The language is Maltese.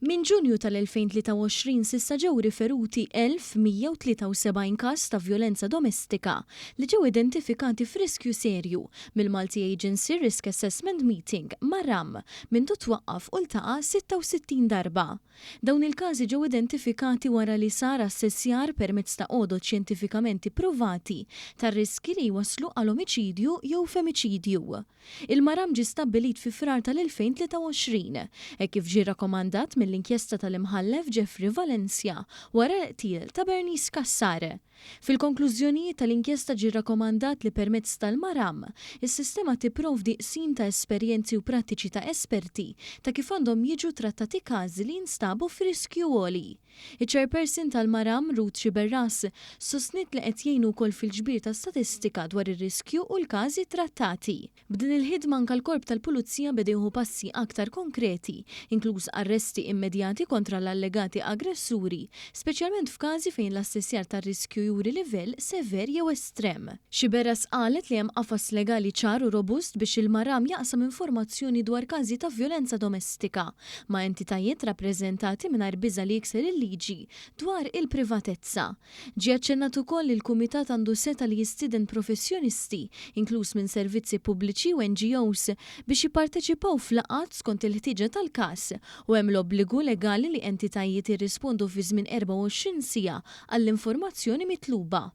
Minn Ġunju tal-2023 s'issa ġew riferuti 1,173 każ ta' vjolenza domestika li ġew identifikati f'riskju serju mill-Multi Agency Risk Assessment Meeting, MARAM, mindu twaqqaf u ltaqa' 66 darba. Dawn il-każi ġew identifikati wara li sar assessjar permezz ta' għodod xjentifikament ippruvati tar-riskji li jwasslu għal omiċidju jew femiċidju. Il-MARAM ġie stabbilit fi Frar tal-2023, hekk kif ġie rrakkomandat mill-inkjesta tal-Imħallef Jeffrey Valencia wara l-qtil ta' Bernice Cassar. Fil-konklużjonijiet tal-inkjesta ġie rrakkomandat li permezz tal-MARAM, is-sistema tipprovdi qsim ta' esperjenzi u prattiċi ta' esperti ta' kif għandhom jiġu trattati każi li jinstabu f'riskju għoli. Iċ-Chairperson tal-MARAM, Ruth Sciberras, sostniet li qed jgħinu wkoll fil-ġbir ta' statistika dwar ir-riskju u l-każi trattati. B'din il-ħidma anke l-Korp tal-Pulizija beda jieħu passi aktar konkreti, inkluż arresti immedjati kontra l-allegati aggressuri, speċjalment f'każi fejn l-assessjar tar-riskju juri livell sever jew estrem. Sciberras qalet li hemm qafas legali ċar u robust biex il-MARAM jaqsam informazzjoni dwar każi ta' vjolenza domestika ma' entitajiet rappreżentati mingħajr biża' li jikser il-liġi dwar il-privatezza. Ġie aċċennat ukoll li l-Kumitat għandu setgħa li jistieden professjonisti, inkluż minn servizzi pubbliċi u NGOs, biex jipparteċipaw f'laqgħat skont il-ħtieġa tal-każ u hemm l-obbligu legali li entitajiet jirrispondu fi żmien 24 siegħa għall-informazzjoni mitluba.